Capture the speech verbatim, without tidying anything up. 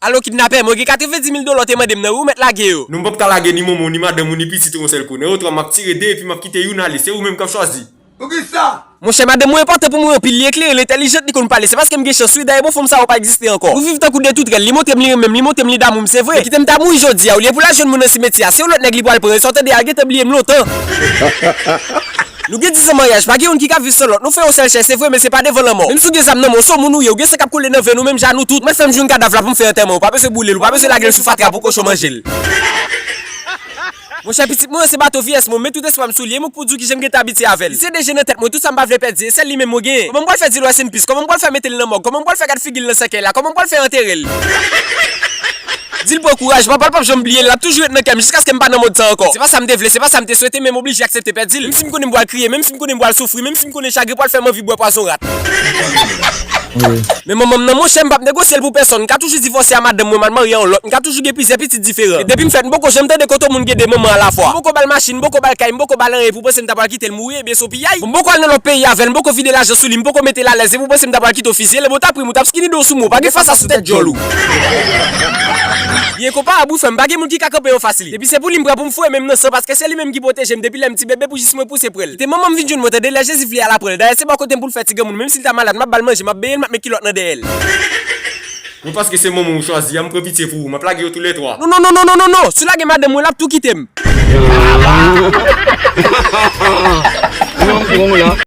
Alo kidnapè, mwen gen katrevenndis mil dola w te mande m nan wi, ou mèt lage yo. Non, m p ap ka lage ni manman w, ni madanm ou, ni pitit ou yon sèl kou. Nan yo twa, m ap tire de epi m ap kite youn ale. Se ou menm k ap chwazi. Poukisa? Monchè, madanm mwen enpòtan pou mwen anpil, li eklere, li entèlijant, li konn pale. Se paske m gen chans wi, dayè bon fanm sa yo pa egziste ankò. Nou viv tankou de toutrèl, li montre m li renmen m, li montre m li damou m, se vre. Li kite m ta mouri jodi a, olye pou l al jwenn moun nan simetye a, se yon lòt nèg li pral pran, e sa w tande a gentan bliye m lontan. Nou gen diz an maryaj, pa gen youn ki ka viv san lòt. Nou fè yon sèl chè, se vre, men se pa devan lanmò. Menm si w gen zam nan men w, se yon moun ou ye, ou gen san k ap koule nan venn ou, menm jan nou tout. Mwen fè m jwenn kadav la pou m fè antèman, ou pa bezwen boule l, ou pa bezwen lage l sou fatra pou kochon manje l. Monchè, pitit mwen an se bato vyès mwen, m met tout espwa m sou li, e mwen k pou di w kijan m gentan abitye avè l. Li se de je nan tèt mwen, tout sa m pa vle pèdi, e sèl li menm mwen genyen. Kòman m pral fè di l rest in peace? Kòman m pral fè mete l nan mòg? Kòman m pral fè gad figi l nan sèkèy la? Kòman m pral fè antere l? Di l pran kouraj, papa l p ap janm bliye l, l ap toujou ret nan kè m jiskaske m pa nan mond sa ankò. Se pa sa m te vle, se pa sa m te swete, men m oblije aksepte pèdi l. Menm si m konnen m pral kriye, menm si m konnen m pral soufri, menm si m konnen chagren pral fè m anvi bwè pwazon rat. Men manman m nan, monchè, m p ap negosye l pou pèsonn. M ka toujou divòse a madanm mwen, m al marye yon lòt. M ka toujou gen plizyè pitit diferan. E depi m fèt, m poko janm tande kote yon moun gen de manman alafwa. M poko ba l machin, m poko ba l kay, m poko ba l anyen pou panse m ta pral kite l mouri, ebyen se yon piyay. M poko al nan lòt peyi avè l, m poko vide lajan sou li, m poko mete l alèz, e pou panse m ta pral kite w fizye l, ebyen w ta pri m, ou t ap skinido sou mwen, ou pa gen fas a sou tèt djòl ou. Li enkonparab wi frè m, pa gen moun ki ka kanpe anfas li. Depi se pou li m pran pou m foure men m nan san, paske se li menm ki pwoteje m depi lè m ti bebe pou jis mwen pouse pre l. Kite manman m vin jwenn mwen tande, lè Jezi vle a l a pran l. Dayè se bò kote m pou l fè ti granmoun, menm si l ta malad, m ap ba l manje, m ap benyen l, m ap mete kilòt nan dèyè l. Men paske se manman w chwazi a, m pran pitye pou ou, m ap lage yo toulètwa. Non, non, non, non, non, non, non, si w lage madanm mwen, l ap tou kite m.